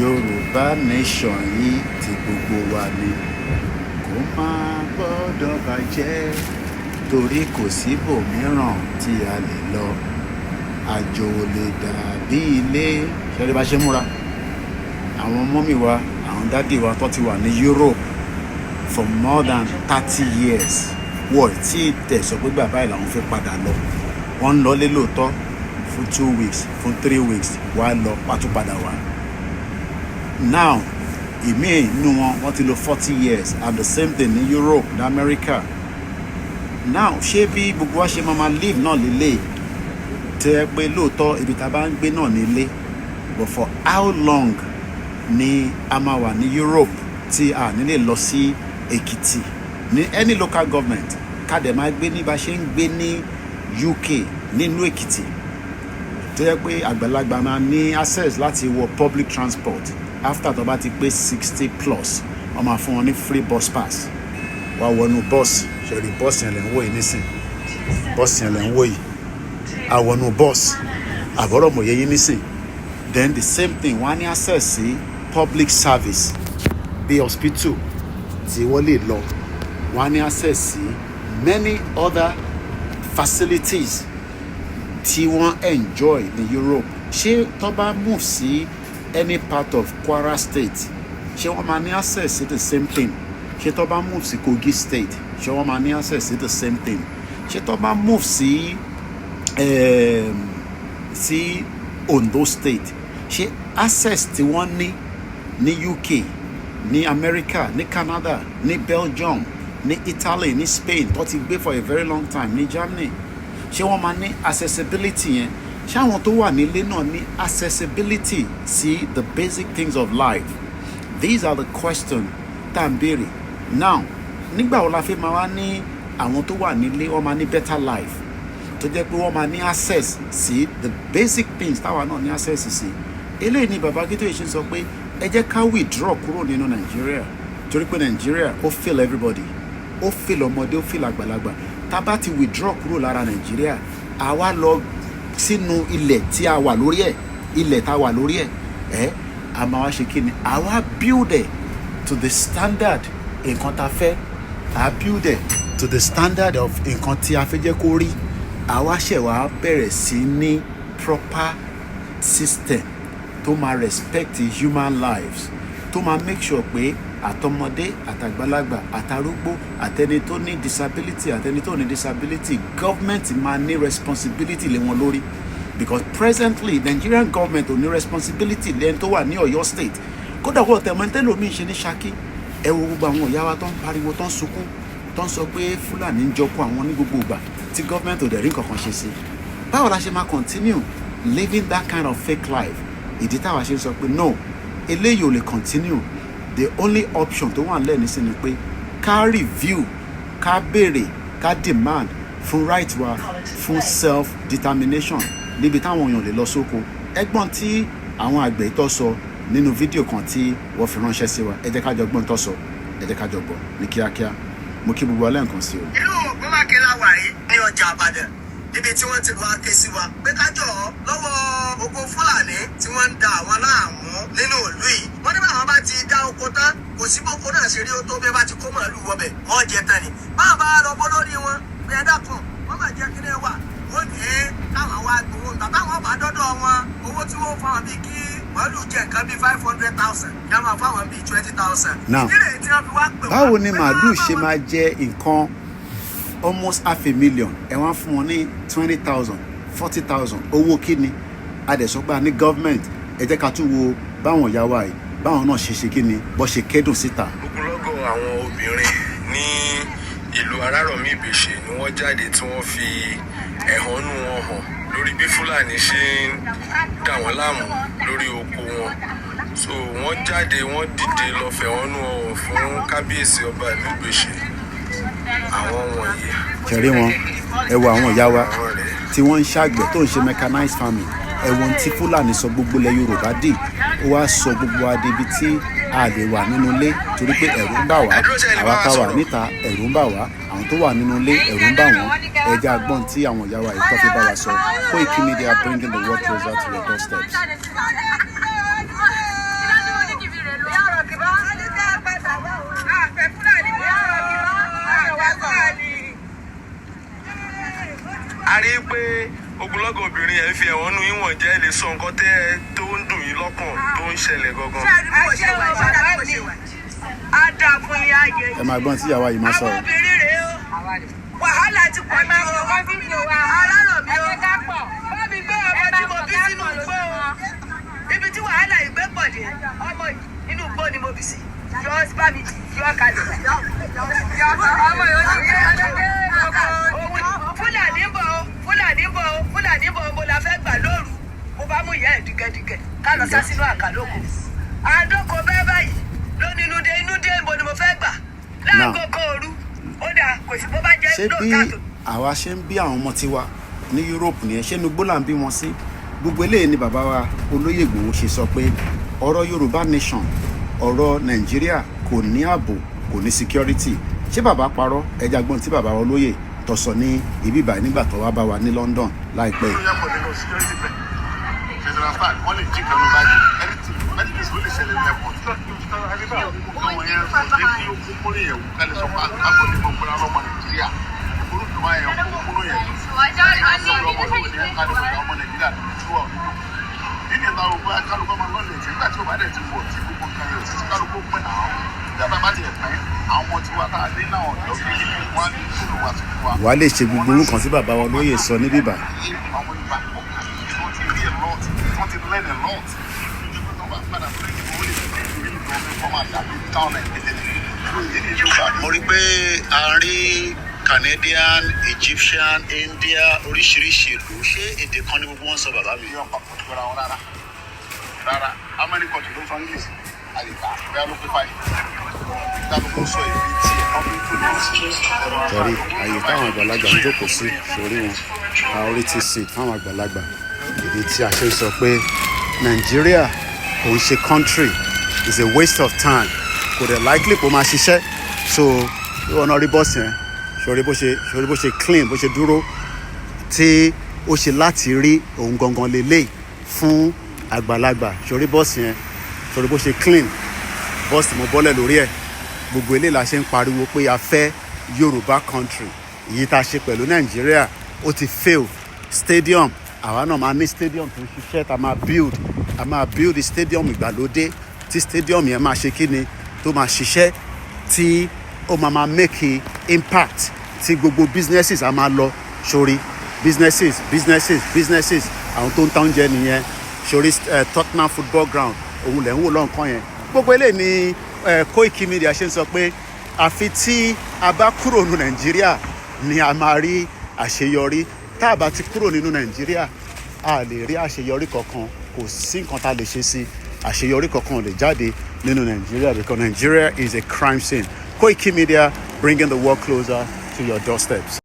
Yorùbá nation yìí ti gbogbo wa ni, kó má gbọ́dọ̀ bàjẹ́, torí kò síbòmíràn tí a lè lọ. Àjò ò lè dàbí ilé. Ṣẹ́rí bá ṣe múra, àwọn mummy wa, àwọn daddy wa tó ti wà ní Europe for more than 30 years, wọ́n tí tẹ̀ sọ pé bàbá yìí làwọn fẹ́ padà lọ. Wọ́n ń lọlé lóòótọ́ fún 2 weeks, fún 3 weeks, wá lọ, wá tún padà wá. Now, ìmíì nínú wọn, wọ́n ti lò 40 years, and the same thing ní Europe, ní America. Now, ṣé bí gbogbo wa ṣe máa ma live náà lélẹ̀, tẹ́ ẹ pé lóòótọ́ ibi tá a bá ń gbé náà nílé, but for how long ni a máa wà ní Europe tí a ní lè lọ sí Èkìtì ní any local government, ká dẹ̀ máa gbé ní bá ṣe ń gbé ní UK nínú Èkìtì, tó yẹ pé àgbàlagbà máa ní access láti wọ public transport? After tó bá ti pé 60 plus, wọ́n máa fún wọn ní free bus pass, wá wọnú bọ́ọ̀sì. Ṣẹ̀rí bọ́ọ̀sì yẹn lẹ̀ ń wò yìí nísìn? Bọ́ọ̀sì yẹn lẹ̀ ń wò yìí. Àwọnú bọ́ọ̀sì àbọ̀rọ̀ mòye yín nísìn. Then the same thing, wọ́n á ní access sí public service bí hospital tí wọ́n lè lọ. Wọ́n á ní access sí many other facilities tí wọ́n enjoy ní Europe. Ṣé tó bá move sí any part of Kwara State, ṣé wọ́n máa ní access sí the same thing? Ṣé tó bá move sí Kogi State, ṣé wọ́n máa ní access sí the same thing? Ṣé tó bá move sí Ondo State, ṣé access tí wọ́n ní ní UK, ní America, ní Canada, ní Belgium, ní Italy, ní Spain, tó ti gbé for a very long time, ní Germany, ṣé wọ́n máa ní accessibility yẹn? Ṣé àwọn tó wà nílé náà ní accessibility sí the basic things of life? These are the questions tá à ń béèrè now. Nígbà wo la fi máa wá ní àwọn tó wà nílé, wọ́n máa ní better life, tó jẹ́ pé wọ́n máa ní access sí the basic things táwa náà ní access sí? Eléyìí ni bàbá Akíntóyè ṣe ń sọ pé ẹ jẹ́ ká withdraw kúrò nínú Nàìjíríà, torí pé Nàìjíríà, ó fail everybody, ó fail ọmọdé, ó fail àgbàlagbà. Tá a bá ti withdraw kúrò lára Nàìjíríà, àwa lọ sínú ilẹ̀ tí a wà lórí ẹ̀, ilẹ̀ tá a wà lórí ẹ̀ ẹ́, a máa wá ṣe kí ni? Àwa build it to the standard nǹkan tá a fẹ́. A build it to the standard of nǹkan tí a fẹ́ jẹ́ kó rí. Àwa ṣẹ̀ wá bẹ̀rẹ̀ sí ní proper system tó máa respect human lives, tó máa make sure pé àtọmọdé, àtàgbàlagbà, àtarúgbó, àtẹni tó ní disability, àtẹni tó ní disability, government máa ní responsibility lé wọn lórí. Because presently, Nigerian government ò ní responsibility lẹ́ni tó wà ní Ọ̀yọ́ State. Kódà kó tẹ̀mọ́ tẹ́lómi ṣe ní Ṣakí. Ẹ wo gbogbo àwọn ìyá wa tó ń pariwo, tó ń sunkún, tó ń sọ pé Fúlàní ń jọkọ àwọn ní gbogbo ìgbà, tí government ò dẹ̀ rí nǹkan kan ṣe sí. Báwo la ṣe máa continue living that kind of fake life? Ìdí táwa ṣe ń sọ pé no, eléyìí ò lè continue. The only option tó wà nílẹ̀ nísìnyí ni pé ká review, ká béèrè, ká demand fún right wa fún self determination, níbi táwọn èèyàn lè lọ sóko. Ẹgbọ́n tí àwọn àgbẹ̀ tó sọ nínú fídíò kan tí wọ́n fi ránṣẹ́ sí wa. Ẹ jẹ́ ká jọ gbọ́n tó sọ, ẹ jẹ́ ká jọ gbọ́ ní kíákíá. Mo kí gbogbo alẹ́ nǹkan sí o. Ìlú Ògbómákin la wà yìí ní ọjà Àbàdàn, níbi tí wọ́n ti wá ké sí wa pé ká jọ lọ́wọ́ oko Fúlàní tí wọ́n ń da àwọn láàmú nínú ìlú yìí. Wọ́n ní báwọn bá ti dá oko tán, kò sí boko náà ṣe rí ó tó, bí wọ́n bá ti kó màálù wọbẹ̀, wọ́n jẹ tán ni. Báwọn bá lọ bọ́ lórí wọn pé ẹ dákun, wọ́n máa jẹ́ kí ní wà, wọ́n ní káwọn wá gbowó. Ìgbà táwọn bá dọ́dọ̀ wọn, owó tí wọ́n fáwọn, bíi kí màálù jẹ nǹkan bíi 500,000, kí wọ́n máa fáwọn bíi 20,000. Now, Ìdí rèé tí wọ́n fi wá pè wá báwo ni pé màálù ká ṣe bá wọn máa jẹ nǹkan almost half a million, ẹ wá fún wọn ní 20,000, 40,000? Owó kí ni? A dẹ̀ sọ pé a ní government. Ẹ jẹ́ ká tún wo báwọn ìyá wa yìí, báwọn náà ṣe ṣe kí ni, bọ́ ṣe kẹ́dùn síta. Ogunlọ́gọ̀ àwọn obìnrin ní ìlú Arárọ̀mí Ìbèṣe ni wọ́n jáde tí wọ́n fi ẹ̀hónú wọn hàn lórí bí Fúlàní ṣe ń dà wọ́n láàmú lórí oko wọn. So wọ́n jáde, wọ́n dìde lọ fẹ̀hónú wọn hàn fún kábíyèsí ọba ìlú Ìbèṣe. Àwọn wọ̀nyí, Ṣẹ̀rí wọn, ẹ wo àwọn ìyá wa àwọn rèé. tí wọ́n ń ṣàgbẹ̀, tó ń ṣe mechanized farming. Ẹ̀wọ̀n tí Fúlàní sọ gbogbo ilẹ̀ Yorùbá dì, ó wá sọ gbogbo wa débi tí a lè wà nínú ilé, torí pé ẹ̀rù ń bà wá. Àwa tá wà níta, ẹ̀rù ń bà wá. Àwọn tó wà nínú ilé, ẹ̀rù ń bà wọ́n. Ẹja gbọ́n tí àwọn ìyá wa yìí tó fi bá wa sọ. Koiki Media, bringing the world closer to your doorsteps. Obìnrin, ẹ̀ ń fi ẹ̀hónú yín wọ̀n jẹ́, lè sọ nǹkan tẹ́ ẹ tó ń dùn yín lọ́kàn tó ń ṣẹlẹ̀ gangan. Ṣé ẹ rí bí mo ṣe wà? Ṣé ẹ rí bí mo ṣe wà? Á dáa fún yín, á yẹ Ẹ máa gbọ́n tí ìyàwó yìí máa àwọn sọ̀rọ̀. Obìnrin rèé o, wàhálà ti pọ̀ jù o. Arárọ̀ mi o, bá mi gbé ọmọ tí mo bí sínú igbó o. Ibi tí wàhálà ìgbé pọ̀ dé, ọmọ yìí, inú igbó ni mo bí sí. Yọ bá mi yọ kalẹ̀. Ọmọ yìí, ó ti gbé òun. Fúlàní ń bọ̀ o, Fúlàní ń bọ̀ o, Fúlàní ń bọ̀ o. Mo la fẹ́ gbà lóru, mo bá mú ìyá ẹ̀ dìgẹ́dìgẹ́ ká lọ sá sínú àkàlóko àdókò bẹ́ẹ̀ báyìí lónìí. Inú dé, inú dé, ibo ni mo fẹ́ gbà láago kan òru? Ó dà, kò sí bó bá jẹ́ Ṣé bí lóòótọ́ àtò. àwa ṣe ń bí àwọn ọmọ tiwa ní Europe nìyẹn? Ṣé inú igbó là ń bí wọn sí? Gbogbo eléyìí ni bàbá wa olóyè Ìgbòho ṣe sọ pé ọ̀rọ̀ Yorùbá nation, ọ̀rọ̀ Nàìjíríà kò ní ààbò, kò ní security. Ṣé bàbá parọ́? Ẹja gbọ́n tí bàbá wa olóyè tó sọ ní ibi ìbàyìí nígbà tó wá bá wa ní London láìpẹ́ yìí. Tó yàtọ̀ nínú security bẹ̀. Federal Star, wọ́n lè jí kan ló bá jù, anything, anything ló lè ṣẹlẹ̀ ní airport. Gbogbo wọn yẹn kò jẹ́ kí ó kún múlẹ̀ yẹn wò ká lè sọ pé àbọ̀ ní gbogbo ara ọmọ Nàìjíríà orúkọ máa yẹn kó múlò yẹn sọ̀rọ̀ ọmọ tó ní ká lè sọ ọmọ Nàìjíríà tó wà nínú. Nínú ìta ògbó kálukọ́ máa lọ́lẹ̀ tí nígbà tí ó bá dẹ̀ ti wọ̀ tí gbogbo nǹkan yẹn ò sí tí kálukú pín náà dábàá bá tiẹ̀ pín àwọn ọmọ tiwa tá a ní náà ọ̀dọ́ kékeré wọn á ní kúrò wá sí fún wa. Wàá lè ṣe gbogbo orúkọ tí bàbá wa olóyè sọ níbí báyìí. Àwọn Yorùbá pọ̀ tí wọ́n ti rí a lot, tí wọ́n ti learn a lot. Lójú pé wọ́n bá padà sórí ìdìbò, ó lè fi ìrírí ìlú ọ̀fẹ́ kọ́ máa dàbí táwọn náà tẹ́lẹ̀. Mo rí pé a rí Canadian, Egyptian, India, oríṣiríṣi ìlú. Ṣé èdè kan ní gbogbo wọn sọ, bàbá mi? Yọ papọ̀ jọra wọn rárá rárá. How many countries ló ń sọ English? Àyíká bẹ́ẹ̀ ló pé five. Kálukú sọ èdè tiẹ̀ kan fi pronounce. Torí àyè táwọn àgbàlagbà ń jókòó sí sórí wọn, priority seat fáwọn àgbàlagbà. Ìdí tí a ṣe ń sọ pé Nàìjíríà kò ń ṣe country, is a waste of time, kò dẹ̀ likely kó máa ṣiṣẹ́. So ìwọ náà rí bọ́ọ̀sì yẹn, sórí bó ṣe clean, bó ṣe dúró tí ó ṣe láti rí òun gangan lélẹ̀ fún àgbàlagbà. Sórí bọ́ọ̀sì yẹn, sórí bó ṣe clean, bọ́ọ̀sì mo bọ́lẹ̀ lórí ẹ̀. Gbogbo eléyìí la ṣe ń pariwo pé a fẹ́ Yorùbá country. Èyí tá a ṣe pẹ̀lú Nàìjíríà, ó ti fail. Stadium, àwa náà máa ní stadium tó ń ṣiṣẹ́ tá a máa build. A máa build stadium ìgbàlódé, tí stadium yẹn máa ṣe kíni, tó máa ṣiṣẹ́, tí ó máa make impact, tí gbogbo businesses a máa lọ sórí businesses, businesses, businesses. Àwọn tó ń ta oúnjẹ nìyẹn. Sórí Tottenham football ground, òun lẹ̀ ń wò lọ́nkàn yẹn. Gbogbo eléyìí ni Koiki Media ṣe ń sọ pé àfi tí a bá kúrò nínú Nàìjíríà ni a máa rí àṣeyọrí. Tá a bá ti kúrò nínú Nàìjíríà, a lè rí àṣeyọrí kankan. Kò sí nǹkan tá a lè ṣe sí, àṣeyọrí kankan ò lè jáde nínú Nàìjíríà, because Nigeria is a crime scene. Koiki Media, bringing the world closer to your doorsteps.